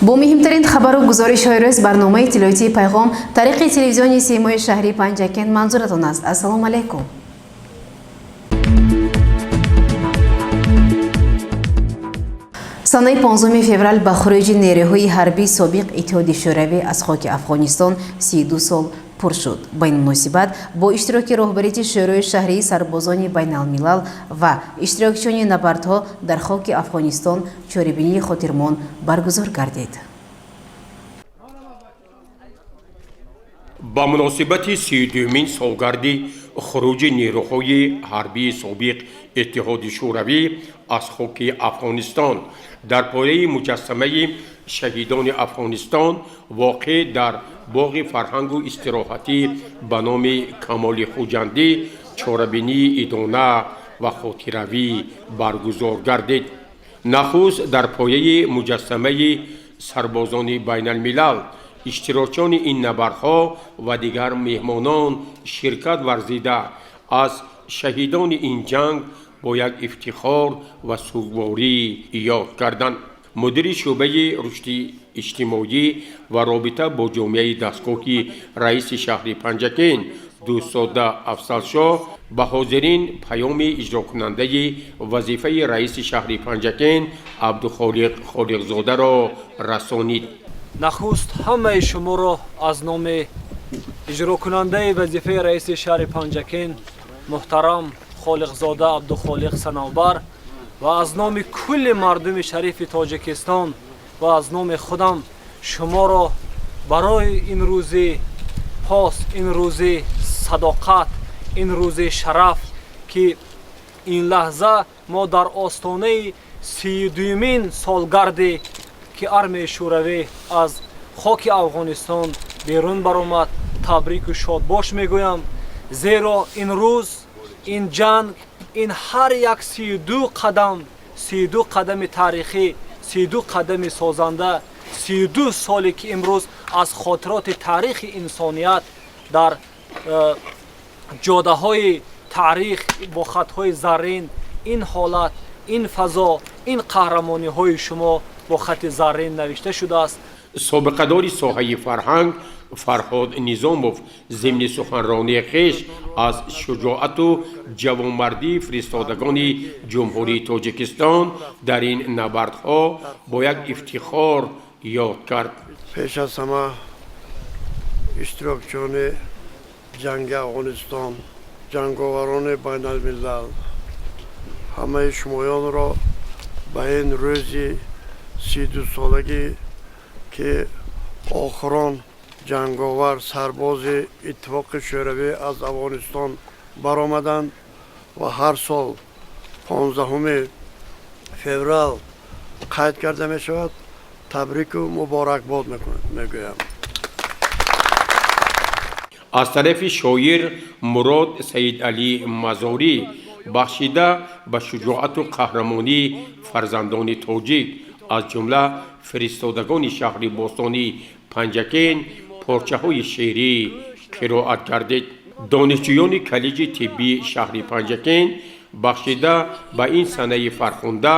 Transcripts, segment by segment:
Бо муҳимтарин хабару гузоришҳои рӯз барномаи иттилоотии «Пайғом» тариқи телевизиони Симои шаҳри Панҷакент манзуратон аст. Ассалому алайкум. Санаи 15 феврал ба хуруҷи нерӯҳои ҳарбии собиқ Иттиҳоди Шӯравӣ аз хоки Афғонистон 32 сол пур шуд. Ба ин муносибат бо иштироки роҳбарияти Шӯрои шаҳрии сарбозони байналмилал ва иштирокчиёни набардҳо дар хоки Афғонистон чорабинии хотирмон баргузор гардид. Ба муносибати 32-мин солгарди хуруҷи нерӯҳои ҳарбии собиқ Иттиҳоди Шӯравӣ аз хоки Афғонистон дар пояи муҷассамаи шаҳидони Афғонистон, воқеъ дар боғи фарҳангу истироҳатӣ ба номи Камоли Хуҷандӣ, чорабинии идона ва хотиравӣ баргузор гардид. Нахуст дар пояи муҷассамаи сарбозони байналмилал, иштирокчиёни ин набардҳо ва дигар меҳмонон ширкат варзида, аз шаҳидони ин ҷанг бо як ифтихор ва сӯгворӣ ёд карданд. Мудири шӯъбаи рушди иҷтимоӣ ва робита бо ҷомеаи дастгоҳи раиси шаҳри Панҷакент Дӯстзода Афзалшоҳ ба ҳозирин паёми иҷрокунандаи вазифаи раиси шаҳри Панҷакент Абдухолиқ Холиқзодаро расонид. Нахуст ҳамаи шуморо аз номи иҷрокунандаи вазифаи раиси шаҳри Панҷакент муҳтарам Холиқзода Абдухолиқ Санавбар ва аз номи кулли мардуми шарифи Тоҷикистон ва аз номи худам шуморо барои ин рӯзи пос, ин рӯзи садоқат, ин рӯзи шараф, ки ин лаҳза мо дар остонаи 32-юмин солгарде ки армияи шӯравӣ аз хоки Афғонистон берун баромад, табрику шодбош мегӯям. Зеро ин рӯз, ин ҷанг, ин ҳар як 32 қадам, 32 қадами таърихӣ, 32 қадами созанда, 32 соле ки имрӯз аз хотироти таърихи инсоният дар ҷодаҳои таърих бо хатҳои заррин ин ҳолат, ин фазо, ин қаҳрамониҳои шумо бо хати заррин навишта шудааст. Собиқадори соҳаи фарҳанг Фарҳод Низомов зимни суханронии хеш аз шуҷоату ҷавонмардии фиристодагони Ҷумҳурии Тоҷикистон дар ин набардҳо бо як ифтихор ёд кард. Пеш аз ҳама иштирокчиёни ҷанги Афғонистон, ҷанговарони байналмилал, ҳамаи шумоёнро ба ин рӯзи 32-солагӣ, ки охирон ҷанговар сарбози Иттифоқи Шӯравӣ аз Афғонистон баромаданд ва ҳар сол 15 феврал қайд карда мешавад, табрику муборакбод мегӯям. Аз тарафи шоир Мурод Саидалӣ Мазорӣ бахшида ба шуҷоату қаҳрамонии фарзандони тоҷик, аз ҷумла фиристодагони шаҳри бостонии Панҷакент, порчаҳои шеърӣ қироат гардид. Донишҷӯёни коллеҷи тиббии шаҳри Панҷакент бахшида ба ин санаи фархунда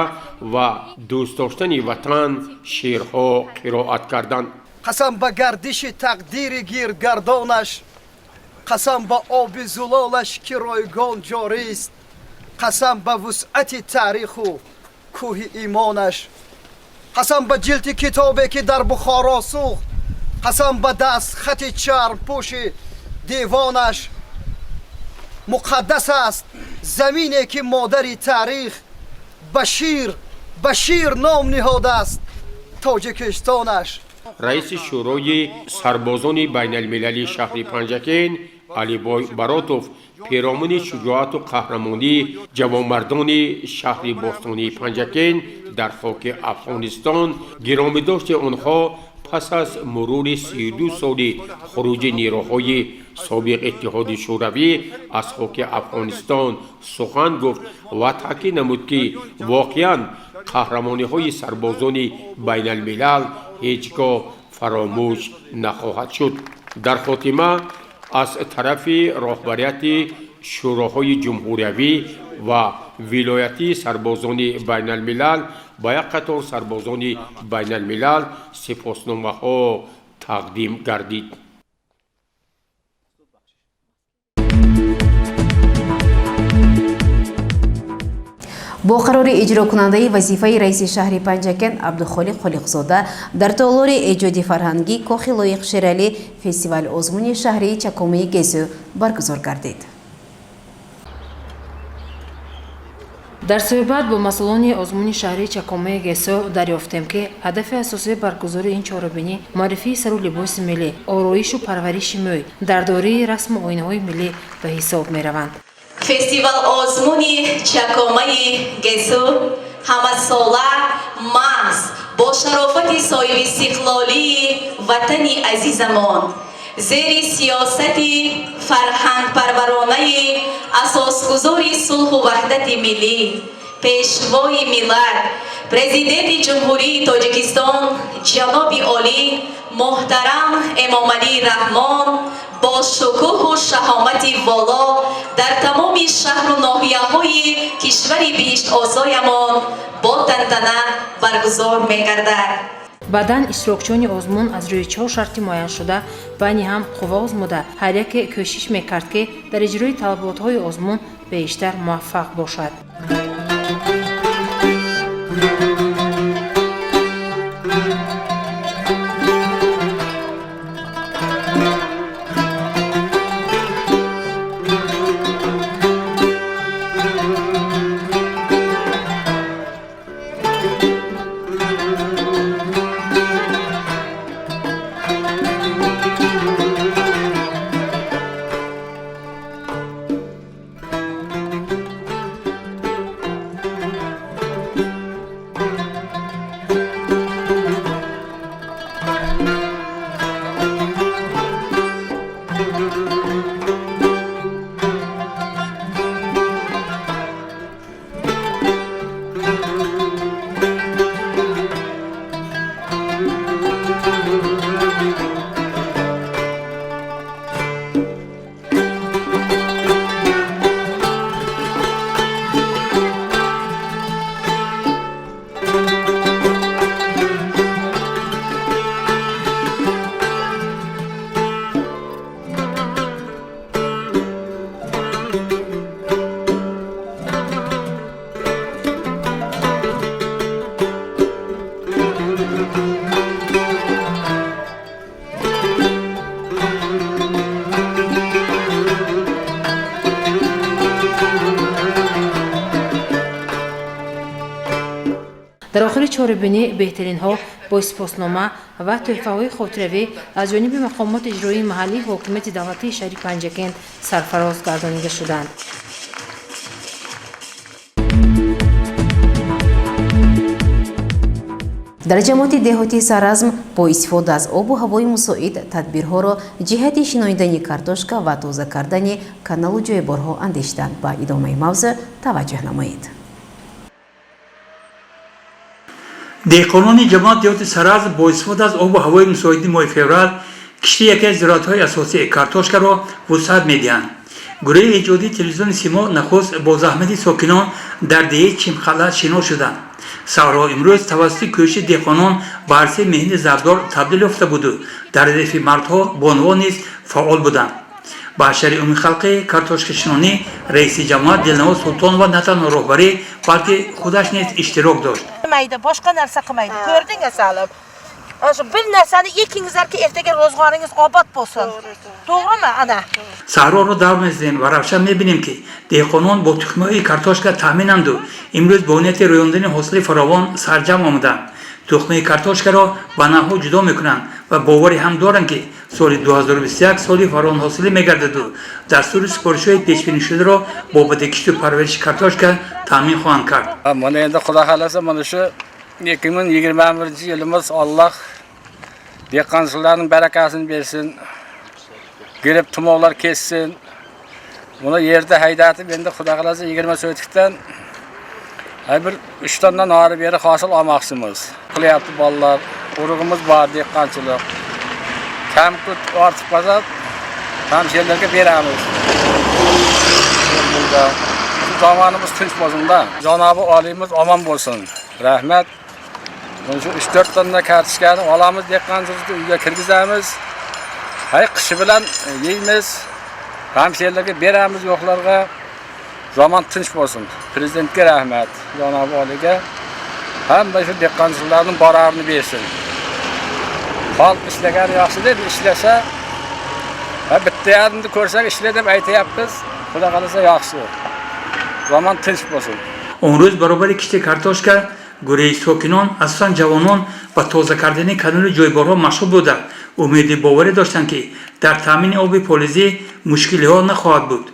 ва дӯст доштани ватан шеърҳо қироат карданд. Қасам ба гардиши тақдири гирдгардонаш, қасам ба оби зулолаш, ки ройгон ҷорист, қасам ба вусъати таъриху кӯҳи имонаш, қасам ба ҷилди китобе, ки дар Бухоро сӯхт, қасам ба дастхати чармпӯши девонаш. Муқаддас аст замине, ки модари таърих ба шир ном ниҳодааст Тоҷикистонаш. Раиси Шӯрои сарбозони байналмилалии шаҳри Панҷакент Алибой Баротов перомуни шуҷоату қаҳрамонии ҷавонмардони шаҳри бостонии Панҷакент дар хоки Афғонистон, гиромидошти онҳо пас аз мурури 32 соли хуруҷи нерӯҳои собиқ Иттиҳоди Шӯравӣ аз хоки Афғонистон сухан гуфт ва таъкид намуд, ки воқеан қаҳрамониҳои сарбозони байналмилал ҳеҷ гоҳ фаромӯш нахоҳад шуд. Дар хотима аз тарафи роҳбарияти шӯроҳои ҷумҳуриявӣ ва вилоятии сарбозони байналмилал ба як қатор сарбозони байналмилал сипосномаҳо тақдим гардид. Бо қарори иҷрокунандаи вазифаи раиси шаҳри Панҷакент Абдухолиқ Холиқзода дар толори эҷоди фарҳангӣ Кохи Лоиқ Шералӣ фестивали озмуни шаҳрии Чакомаи Гесӯ баргузор гардид. Дар суҳбат бо масъулони озмуни шаҳрии Чакомаи Гесӯ дарёфтем, ки ҳадафи асосии баргузории ин чорабинӣ муаррифии сару либоси миллӣ, ороишу парвариши мӯй, дардории расму оинаҳои миллӣ ба ҳисоб мераванд. Фестивал озмуни Чакомаи Гесӯ ҳамасола маҳз бо шарофати соҳибистиқлолии ватани азизамон зери сиёсати фарҳангпарваронаи асосгузори сулҳу ваҳдати миллӣ, пешвои миллат, президенти Ҷумҳурии Тоҷикистон ҷаноби олӣ муҳтарам Эмомалӣ Раҳмон бо шукӯҳу шаҳомати воло дар тамоми шаҳру ноҳияҳои кишвари биҳиштосоямон бо тантана баргузор мегардад. Баъдан иштирокчиёни озмун аз рӯи чор шарти муайяншуда байни ҳам қувва озмуда, ҳар яке кӯшиш мекард, ки дар иҷрои талаботҳои озмун бештар муваффақ бошад. Дар охири чорабинӣ беҳтаринҳо бо сипоснома ва тӯҳфаҳои хотиравӣ аз ҷониби мақомоти иҷроии маҳаллии ҳокимияти давлатии шаҳри Панҷакент сарфароз гардонида шуданд. Дар ҷамоати деҳоти Саразм бо истифода аз обу ҳавои мусоид тадбирҳоро ҷиҳати шинонидани картошка ва тоза кардани каналу ҷойборҳо андешиданд. Ба идомаи мавзӯъ таваҷҷӯҳ намоед. Деҳқонони ҷамоат деҳоти Саразм бо истифода аз обу ҳавои мусоиди моҳи феврал кишти яке аз зироатҳои асосии картошкаро вусъат медиҳанд. Гурӯҳи эҷодии телевизиони Симо нахуст бо заҳмати сокинон дар деҳаи Чимқалъа шинос шуданд. Саҳро имрӯз тавассути кӯшиши деҳқонон ба арсаи меҳнати зарбдор табдил ёфта буду дар радифи мардҳо бонувон низ фаъол буданд. Ба ҳашари умумихалқи картошкашинонӣ раиси ҷамоат Дилнавоз Султонова на танҳо роҳбарӣ, балки худаш низ иштирок дошт. Boshqa narsa qilmaydi. Ko'rding asalim. Ana shu bir narsani ekingizlarki, ertaga ro'zg'oringiz obod bo'lsin. To'g'rimi ana? Саҳроро давр мезанем ва равшан мебинем, ки деҳқонон бо тухмиҳои картошка таъминанду имрӯз бо нияти рӯёндани ҳосили фаровон сарҷамъ омаданд. Тухмии картошкаро ба навъҳо ҷудо мекунанд ва боварӣ ҳам доранд, ки соли 2021 соли фаровонҳосилӣ мегардаду дастури супоришҳои пешбинишударо бобати кишту парвариши картошка таъмин хоҳанд кард. Mana endi xudo xohlasa mana shu 2021 yilimiz Alloh dehqonchilarning barakasini bersin. Girib tumovlar kessin. Buni yerda haydatib endi xudo xohlasa 20 so'tikdan bir 3 tondan nari beri hosil olmoqchimiz. Qilyapti bolalar, urug'imiz bor dehqonchilik. Kam ortib qolsa hamshiralarga beramiz. Bunda zamonimiz tinch bo'lsin-da. Janobi oliymiz omon bo'lsin. Rahmat. Mana shu 3-4 tonna kartoshkani olamiz, dehqonchilikni uyga kirgizamiz. Hay qishi bilan yeymiz. Hamshiralarga beramiz, yo'qlarga. Zamon tinch bo'lsin. Prezidentga rahmat, janobi oliyga. Hamma shu dehqonchiliklarning borarini bersin. Xalq ishlagani yaxshi deb ishlasa, ha bitta yarimni ko'rsak ishla deb aytayapmiz. Xudo xolasa yaxshi. Zamon tinch bo'lsin. Он рӯз баробари кишти картошка гурӯҳи сокинон, асосан ҷавонон, ба тоза кардани каноли ҷойборҳо машғул буда, умеди боварӣ доштанд, ки дар таъмини оби полизӣ мушкилиҳо нахоҳад буд.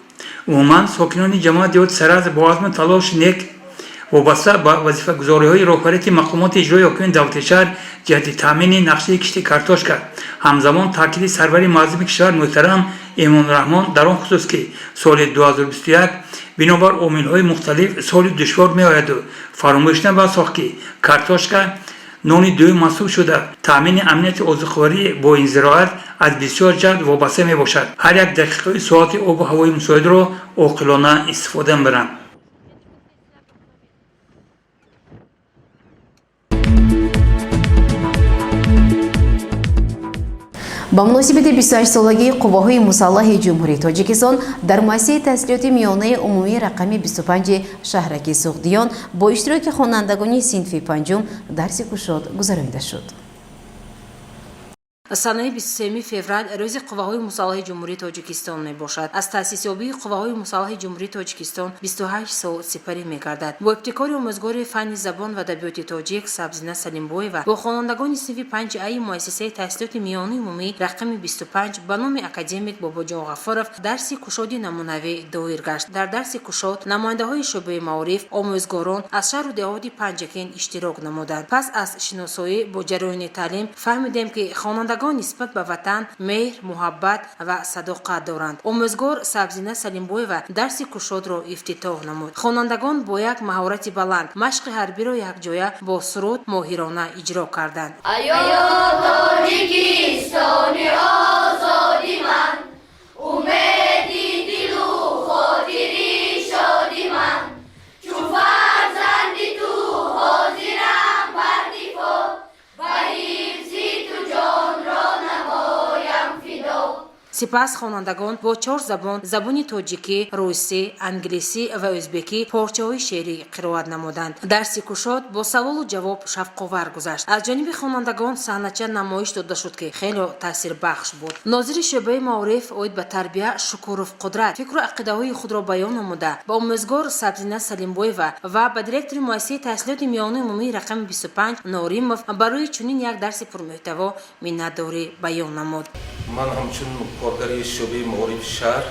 Умуман, сокинони ҷамоат деҳоти Саразм бо азму талоши нек вобаста ба вазифагузориҳои роҳбарияти мақомоти иҷрои ҳокимияти давлати шаҳр ҷиҳати таъмини нақшаи кишти картошка, ҳамзамон таъкиди сарвари муаззами кишвар муҳтарам Эмомалӣ Раҳмон дар он хусус, ки соли 2021 бинобар омилҳои мухталиф соли душвор меояду фаромӯш набояд сохт, ки картошка нони дуюм маҳсуб шуда, таъмини амнияти озуқаворӣ бо ин зироат аз бисёр ҷиҳат вобаста мебошад, ҳар як дақиқаи соати обу ҳавои мусоидро оқилона истифода мебаранд. Ба муносибати 28-солагии қувваҳои мусаллаҳи Ҷумҳурии Тоҷикистон дар муассисаи таҳсилоти миёнаи умумии рақами 25 шаҳраки Суғдиён бо иштироки хонандагони синфи панҷум дарси кушод гузаронида шуд. Санаи 23 феврал рӯзи қувваҳои мусаллаҳи Ҷумҳурии Тоҷикистон мебошад. Аз таъсисёбии қувваҳои мусаллаҳи Ҷумҳурии Тоҷикистон 28 сол сипарӣ мегардад. Бо ибтикори омӯзгори фанни забон ва адабиёти тоҷик Сабзина Салимбоева бо хонандагони синфи 5 аи муассисаи таҳсилоти миёнаи умумӣ рақами 25 ба номи академик Бобоҷон Ғафуров дарси кушоди намунавӣ доир гашт. Дар дарси кушод намояндаҳои шӯъбаи маориф, омӯзгорон аз шаҳру деҳоти Панҷакент иштирок намуданд. Пас аз шиносоӣ бо ҷараёни таълим фаҳмидем, ки хонандагон нисбат ба ватан меҳр, муҳаббат ва садоқат доранд. Омӯзгор Сабзина Салимбоева дарси кушодро ифтитоҳ намуд. Хонандагон бо як маҳорати баланд машқи ҳарбиро якҷоя бо суруд моҳирона иҷро карданд. Аё Тоҷикистони озоди ман, умеди дилу хотири шоди ман, чун фарзанди ту ҳозирам бар дифоъ, ба ҳифзи ту ҷонро намоям фидо. Сипас хонандагон бо чор забон: забони тоҷикӣ, русӣ, англисӣ ва ӯзбекӣ порчаҳои шеърӣ қироат намуданд. Дарси кушод бо саволу ҷавоб шавқовар гузашт. Аз ҷониби хонандагон саҳнача намоиш дода шуд, ки хело таъсирбахш буд. Нозири шӯъбаи маориф оид ба тарбия Шукуров Қудрат фикру ақидаҳои худро баён намуда, ба омӯзгор Сабзина Салимбоева ва ба директори муассисаи таҳсилоти миёнаи умумии рақами 25 Норимов барои чунин як дарси пурмуҳтаво миннатдорӣ баён намуд. Ман ҳамчун коргари шӯъбаи маорифи шаҳр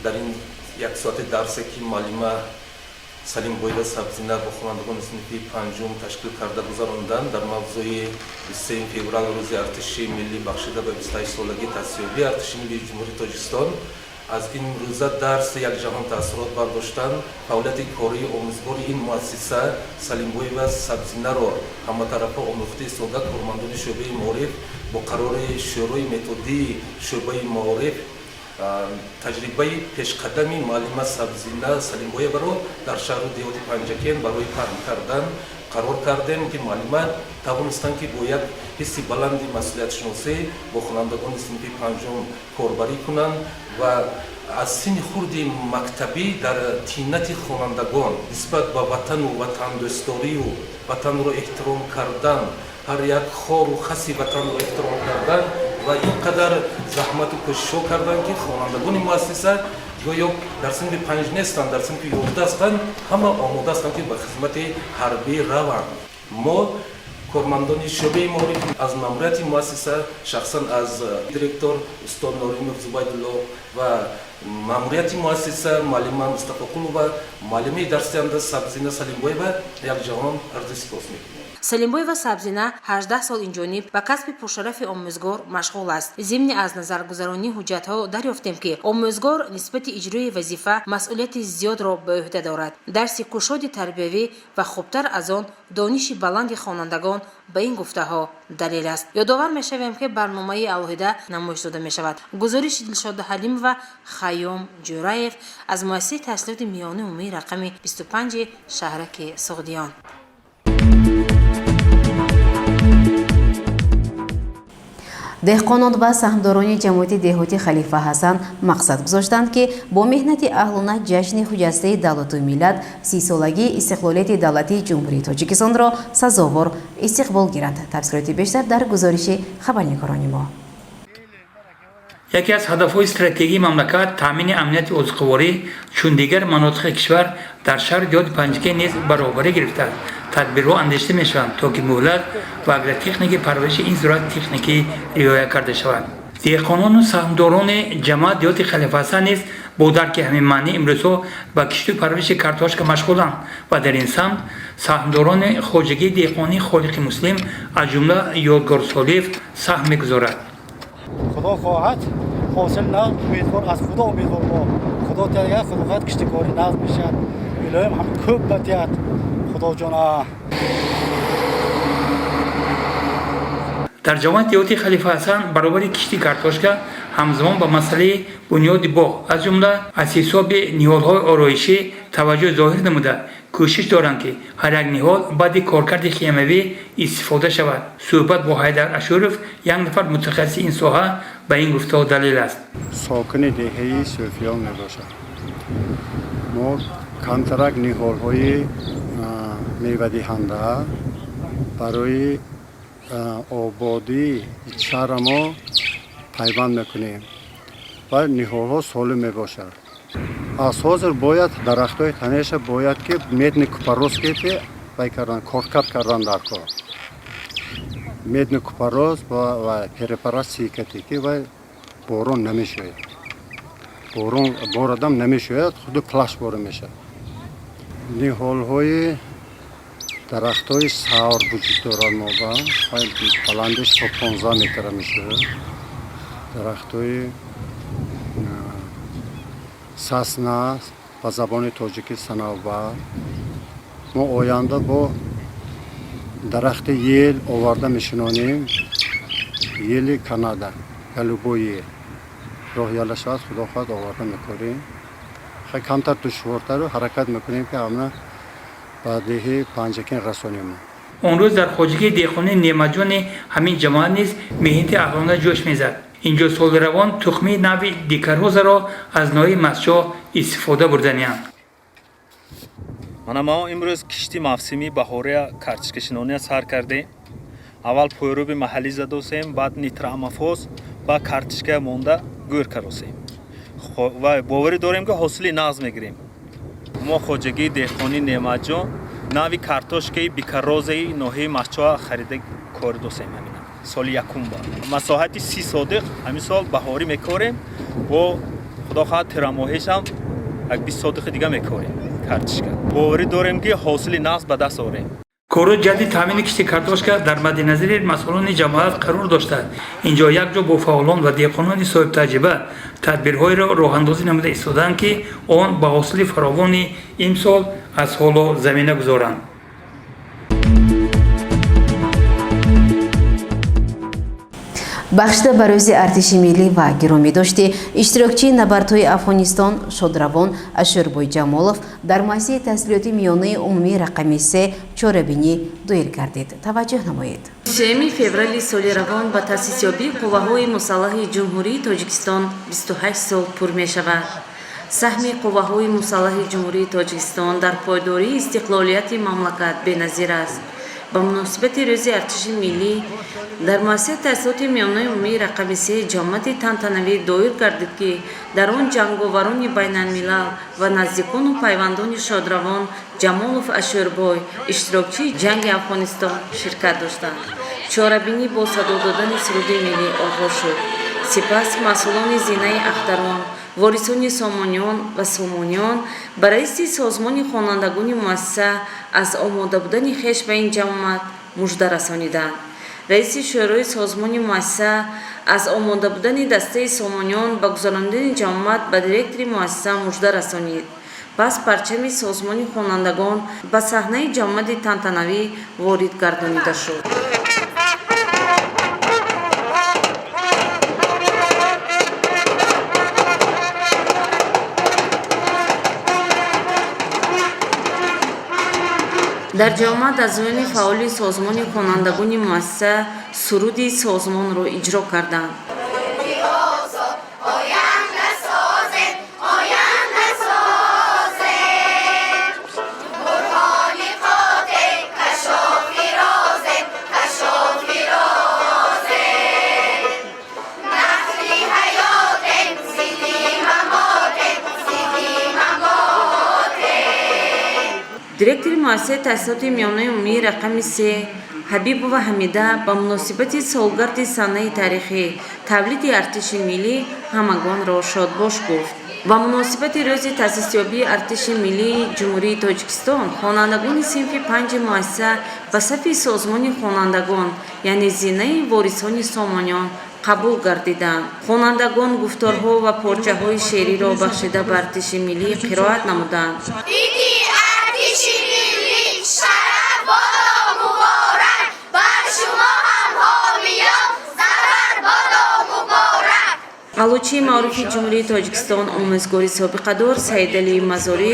дар ин як соати дарсе, ки муаллима Салимбоева Сабзина бо хонандагони синфи панҷум ташкил карда гузаронданд дар мавзӯи 23 феврал рӯзи артиши миллӣ бахшида ба 28-солагии таъсисёбии артиши миллии Ҷумҳурии Тоҷикистон, аз ин рӯза дарс як ҷаҳон таассурот бардоштан. Фаъолияти кории омӯзгори ин муассиса Салимбоева Сабзинаро ҳаматарафа омӯхта истода, кормандони шӯъбаи маориф бо қарори шӯрои методии шӯъбаи маориф таҷрибаи пешқадами муаллима Сабзина Салимбоеваро дар шаҳру деҳоти Панҷакент барои паҳн кардан қарор кардем, ки муаллима тавонистанд, ки бо як ҳисси баланди масъулиятшиносӣ бо хонандагони синфи панҷум корбарӣ кунанд ва аз синни хурди мактабӣ дар тинати хонандагон нисбат ба ватану ватандӯсторию ватанро эҳтиром кардан, ҳар як хору хаси ватанро эҳтиром кардан ва ин қадар заҳмату кӯшишҳо карданд, ки хонандагони муассиса гӯё дар синфи панҷ нестанд, дар синфи 11 ҳастанд, ҳама омода ҳастанд, ки ба хизмати ҳарбӣ раванд. Мо, кормандони шӯъбаи маориф, аз маъмурияти муассиса, шахсан аз директор устод Норимов Зубайдулло ва маъмурияти муассиса, муаллима Мустафоқулова, муаллимаи дарсианда Сабзина Салимбоева як ҷаҳон арзи сипос мекунем. Салимбоева Сабзина 18 сол инҷониб ба касби пуршарафи омӯзгор машғул аст. Зимни аз назаргузаронии ҳуҷҷатҳо дарёфтем, ки омӯзгор нисбати иҷрои вазифа масъулияти зиёдро ба ӯҳда дорад. Дарси кушоди тарбиявӣ ва хубтар аз он дониши баланди хонандагон ба ин гуфтаҳо далел аст. Ёдовар мешавем, ки барномаи алоҳида намоиш дода мешавад. Гузориши Дилшода Ҳалимова, Хайём Ҷӯраев аз муассисаи таҳсилоти миёнаи умумии рақами 25 шаҳраки Суғдиён. Деҳқонон ва саҳмдорони ҷамоати деҳоти Халифа Ҳасан мақсад гузоштанд, ки бо меҳнати аҳлона ҷашни хуҷастаи давлату миллат, 30-солагии истиқлолияти давлатии Ҷумҳурии Тоҷикистонро сазовор истиқбол гиранд. Тафсилоти бештар дар гузориши хабарнигорони мо. Яке аз ҳадафҳои стратегии мамлакат таъмини амнияти озуқаворӣ, чун дигар манотиқи кишвар, дар шаҳри деҳоти Панҷакент низ баробарӣ гирифтааст. Тадбирҳо андешида мешаванд, то ки муҳлат ва агротехникаи парвариши ин зироати техникӣ риоя карда шавад. Деҳқонону саҳмдорони ҷамоат деҳоти Халифа Ҳасан низ бо дарки ҳамин маънӣ имрӯзҳо ба кишту парвариши картошка машғуланд ва дар ин самт саҳмдорони хоҷагии деҳқонии Холиқи Муслим, аз ҷумла Ёдгор Солиев, саҳм мегузорад. Худо хоҳад, ҳосил нағз, умедвор, аз Худо умедвор мо. Худо диҳад, Худо хоҳад, киштикорӣ нағз мешавад. Илоҳим ҳам кӯп диҳад, Худоҷона. Дар ҷамоати деҳоти Халифа Ҳасан баробари кишти картошка ҳамзамон ба масъалаи бунёди боғ, аз ҷумла аз ҳисоби ниҳолҳои ороишӣ, таваҷҷӯҳ зоҳир намуда, кӯшиш доранд, ки ҳар як ниҳол баъди коркарди химиявӣ истифода шавад. Суҳбат бо Ҳайдар Ашуров, як нафар мутахассиси ин соҳа, ба ин гуфтаҳо далел аст. Сокини деҳаи Сӯфиён мебошад. Мо камтарак ниҳолҳои мевадиҳанда барои ободии шаҳра мо пайванд мекунем ва ниҳолҳо солим мебошад. Аз ҳозир бояд дарахтҳои танеша бояд ки медный купорос ки вай кардан, коркард кардан дар кор. Медный купорос ва препарат сикати ки вай борон намешояд. Борон борадам намешояд, худи плаш бора мешавад. Ниҳолҳои дарахтҳои савр вуҷуд дорад, мо ба баландиш то 15 метра мешавад. Дарахтҳои сосна, ба забони тоҷикӣ санавбар. Мо оянда бо дарахти ел оварда мешинонем, ели Канада, голубой ел. Роҳ яла шавад, Худо хоҳад, оварда мекорем. Хеле камтар душвортару ҳаракат мекунем, ки амна ба деҳаи Панҷакент расонем. Он рӯз дар хоҷагии деҳқонии Неъматҷони ҳамин ҷамоат низ меҳнати аҳлона ҷӯш мезад. Инҷо соли равон тухмии нави дикарозаро аз ноҳияи Мастчоҳ истифода бурданианд. Мана мо имрӯз кишти мавсимии баҳория картошкашинония сар кардем. Аввал пойрӯби маҳаллӣ задосем, баъд нитроамофос ва картошка монда гӯр каросем. Ва боварӣ дорем, ки ҳосили нағз мегирем. Мо хоҷагии деҳқонии Неъматҷон нави картошкаи бикарозаи ноҳияи Мастчоҳ харида кори досем. Ҳамина соли якум ба масоҳати 30 содиқ ҳамин сол баҳорӣ мекорем. Бо Худо хоҳад, тирамоҳишам як 20 содиқи дига мекорем картошка. Боварӣ дорем, ки ҳосили нағз ба даст орем. Кору ҷадди таъмини кишти картошка дар мадди назари масъулони ҷамоат қарор дошта, инҷо якҷо бо фаъолон ва деҳқонони соҳибтаҷриба тадбирҳоеро роҳандозӣ намуда истодаанд, ки он ба ҳосили фаровони имсол аз ҳоло замина гузоранд. Бахшида ба рӯзи артиши миллӣ ва гиромӣ дошти иштирокчии набардҳои Афғонистон шодравон Ашурбой Ҷамолов дар муассисаи таҳсилоти миёнаи умумии рақами 3 чорабинӣ доир гардид. Таваҷҷӯҳ намоед. 3 феврали соли равон ба таъсисёбии қувваҳои мусаллаҳи Ҷумҳурии Тоҷикистон 28 сол пур мешавад. Саҳми қувваҳои мусаллаҳи Ҷумҳурии Тоҷикистон дар пойдории истиқлолияти мамлакат беназир аст. Ба муносибати рӯзи артиши миллӣ дар муассисаи таҳсилоти миёнаи умумии рақами 3 ҷамоати тантанавӣ доир гардид, ки дар он ҷанговарони байналмилал ва наздикону пайвандони шодравон Ҷамолов Ашӯрбой, иштирокчии ҷанги Афғонистон, ширкат доштанд. Чорабинӣ бо садо додани суруди миллӣ оғоз шуд. Сипас масъулони зинаи ахтарон, ворисони сомониён ва сомониён ба раиси созмони хонандагони муассиса аз омода будани хеш ба ин ҷамоат мужда расониданд. Раиси шӯрои созмони муассиса аз омода будани дастаи сомониён ба гузаронидани ҷамоат ба директори муассиса мужда расонид. Пас парчами созмони хонандагон ба саҳнаи ҷамоати тантанавӣ ворид гардонида шуд. Дар ҷамоат аъзоёни фаъоли созмони хонандагони муассиса Суруди созмонро иҷро карданд. Директори муассисаи таҳсилоти миёнаи умумии рақами 3 Ҳабибова Ҳамида ба муносибати солгарди санаи таърихӣ тавлиди артиши миллӣ ҳамагонро шодбош гуфт. Ба муносибати рӯзи таъсисёбии артиши миллии Ҷумҳурии Тоҷикистон хонандагони синфи панҷи муассиса ба сафи созмони хонандагон, яъне зинаи ворисони Сомониён қабул гардиданд. Хонандагон гуфторҳо ва порчаҳои шеъриро бахшида ба артиши миллӣ қироат намуданд. Артиши миллӣ шараф бодо муборак, бар шумо ҳам ҳомиён зафар бодо муборак. Аълочии маорифи Ҷумҳурии Тоҷикистон, омӯзгори собиқадор Саидалии Мазорӣ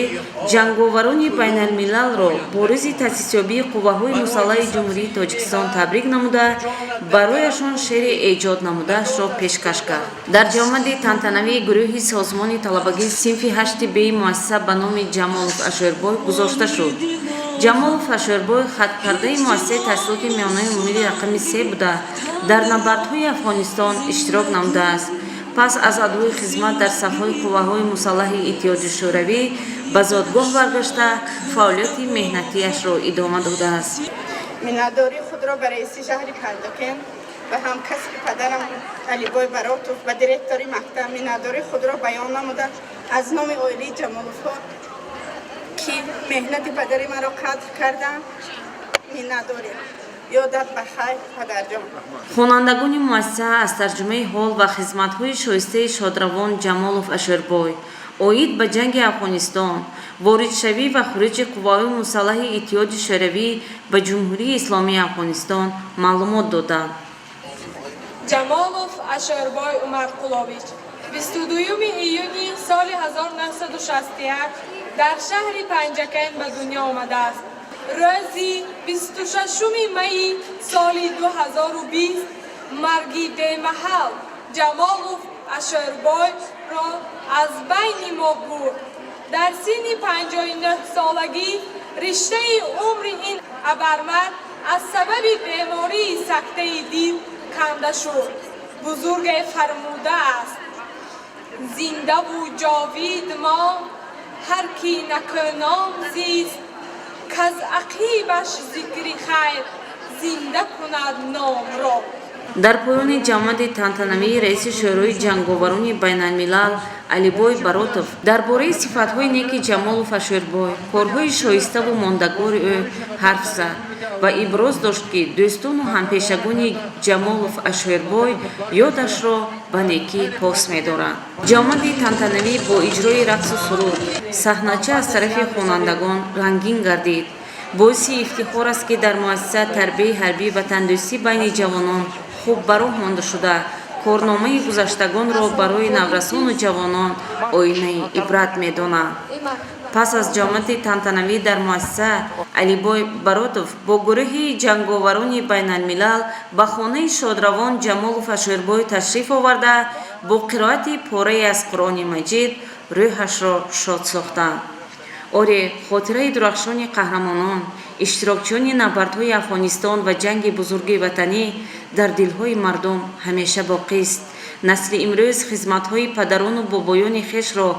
ҷанговарони байналмилалро бо рӯзи таъсисёбии қувваҳои мусаллаҳи Ҷумҳурии Тоҷикистон табрик намуда, барояшон шеъри эҷод намудаашро пешкаш кард. Дар ҷамъомади тантанавии гурӯҳи созмони талабагии синфи ҳашти беи муассиса ба номи Ҷамолов Ашӯрбой гузошта шуд. Ҷамолов Ашӯрбой хаткардаи муассисаи таҳсилоти миёнаи умумии рақами 3 буда, дар набардҳои Афғонистон иштирок намудааст. Пас аз адои хизмат дар сафҳои қувваҳои мусаллаҳи Иттиҳоди Шӯравӣ ба зодгоҳ баргашта, фаъолияти меҳнатиашро идома додааст. Миннатдории худро ба раиси шаҳри Панҷакент ва ҳамкасби падарам Алибой Баротов, ба директори мактаб миннатдории худро баён намуда, аз номи оилаи Ҷамоловҳо, ки меҳнати падари маро қадр карданд, миннатдорем. Ёдат ба хайр, падарҷон. Хонандагони муассиса аз тарҷумаи ҳол ва хизматҳои шоистаи шодравон Ҷамолов Ашӯрбой оид ба ҷанги Афғонистон, воридшавӣ ва хуруҷи қувваҳои мусаллаҳи Иттиҳоди Шӯравӣ ба Ҷумҳурии Исломии Афғонистон маълумот доданд. Ҷамолов Ашӯрбой Умарқулович 22 июни соли 1961 дар шаҳри Панҷакент ба дунё омадааст. Рӯзи 26 майи соли 2020 марги бемаҳал Ҷамолов Ашӯрбойро аз байни мо бурд. Дар синни 59 солагӣ риштаи умри ин абармард аз сабаби бемории сактаи дил канда шуд. Бузурге фармудааст: «Зиндаву ҷовид мон ҳар ки накӯном зист, каз ақибаш зикри хайр зинда кунад номро». Дар поёни ҷамъомади тантанавии раиси Шӯрои ҷанговарони байналмилал Алибой Баротов дар бораи сифатҳои неки Ҷамолов Ашӯрбой, корҳои шоиставу мондагори ӯ ҳарф зад ва иброз дошт, ки дӯстону ҳампешагони Ҷамолов Ашӯрбой ёдашро ба некӣ пос медоранд. Ҷамъомади тантанавӣ бо иҷрои рақсу суруд, саҳнача аз тарафи хонандагон рангин гардид. Боиси ифтихор аст, ки дар муассиса тарбияи ҳарбӣ ватандӯстӣ байни ҷавонон хуб ба роҳ монда шуда, корномаи гузаштагонро барои наврасону ҷавонон оинаи ибрат медонанд. Пас аз ҷамъомади тантанавӣ дар муассиса Алибой Баротов бо гурӯҳи ҷанговарони байналмилал ба хонаи шодравон Ҷамолов Ашӯрбой ташриф оварда, бо қироати порае аз Қуръони Маҷид рӯҳашро шод сохтанд. Оре, хотираи дурахшони қаҳрамонон, иштирокчиёни набардҳои Афғонистон ва ҷанги бузурги ватанӣ дар дилҳои мардум ҳамеша боқист. Насли имрӯз хизматҳои падарону бобоёни хешро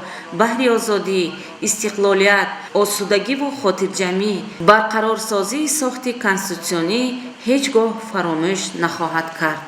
баҳри озодӣ, истиқлолият, осудагиву хотирҷамъӣ, барқарорсозии сохти конститутсионӣ ҳеҷ гоҳ фаромӯш нахоҳад кард.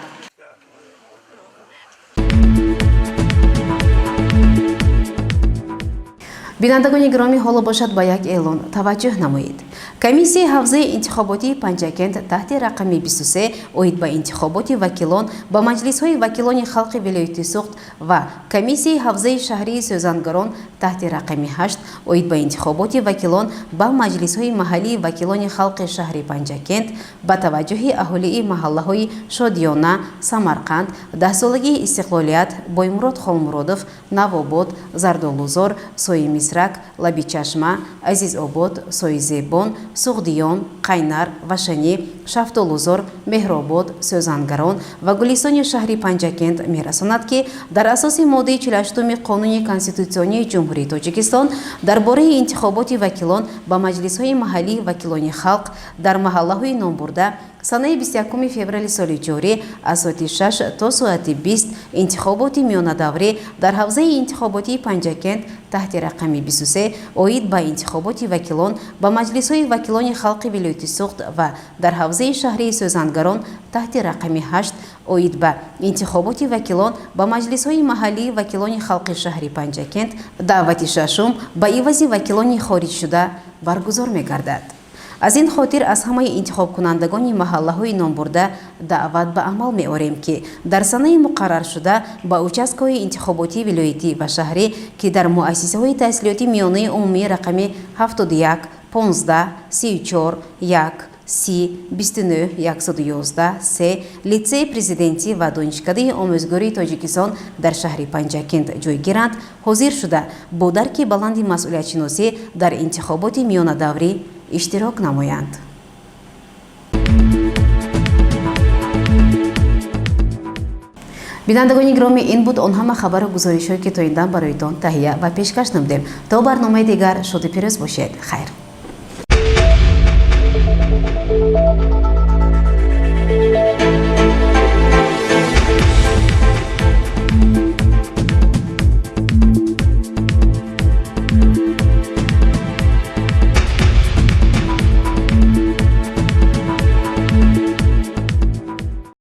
Бинандагони гиромӣ, ҳоло бошад, ба як эълон таваҷҷӯҳ намоед. Комиссияи ҳавзаи интихоботии Панҷакент таҳти рақами 23 оид ба интихоботи вакилон ба маҷлисҳои вакилони халқи вилояти Суғд ва комиссияи ҳавзаи шаҳрии Сӯзангарон таҳти рақами 8 оид ба интихоботи вакилон ба маҷлисҳои маҳаллии вакилони халқи шаҳри Панҷакент ба таваҷҷӯҳи аҳолии маҳаллаҳои Шодиёна, Самарқанд, Даҳсолагии истиқлолият, Боймурод Холмуродов, Навобод, Зардолузор, Сои Мисрак, Лабичашма, Азизобод, Сои Зебон, Суғдиён, Қайнар, Вашанӣ, Шафтолузор, Меҳробод, Сӯзангарон ва Гулистони шаҳри Панҷакент мерасонад, ки дар асоси моддаи 48-уми Қонуни Конститутсионии Ҷумҳурии Тоҷикистон дар бораи интихоботи вакилон ба маҷлисҳои маҳаллии вакилони халқ дар маҳаллаҳои номбурда санаи 21 феврали соли ҷорӣ аз соати 6 то соати 20 интихоботи миёнадаврӣ дар ҳавзаи интихоботии Панҷакент таҳти рақами 23 оид ба интихоботи вакилон ба маҷлисҳои вакилони халқи вилояти Суғд ва дар ҳавзаи шаҳрии Сӯзангарон таҳти рақами 8 оид ба интихоботи вакилон ба маҷлисҳои маҳаллии вакилони халқи шаҳри Панҷакент даъвати шашум ба ивази вакилони хориҷшуда баргузор мегардад. Аз ин хотир аз ҳамаи интихобкунандагони маҳаллаҳои номбурда даъват ба амал меорем, ки дар санаи муқарраршуда ба участкаҳои интихоботии вилоятӣ ва шаҳрӣ, ки дар муассисаҳои таҳсилоти миёнаи умумии рақами 71, 15, 34, 1, 30, 29, 111, 3, Литсеи президентӣ ва Донишкадаи омӯзгории Тоҷикистон дар шаҳри Панҷакент ҷойгиранд, ҳозир шуда, бо дарки баланди масъулиятшиносӣ дар интихоботи миёнадаврӣ иштирок намоянд. Бинандагони гиромӣ, ин буд он ҳама хабару гузоришҳое, ки то ин дам бароитон таҳия ва пешкаш намудем. То барномаи дигар шоду пирӯз бошед. Хайр.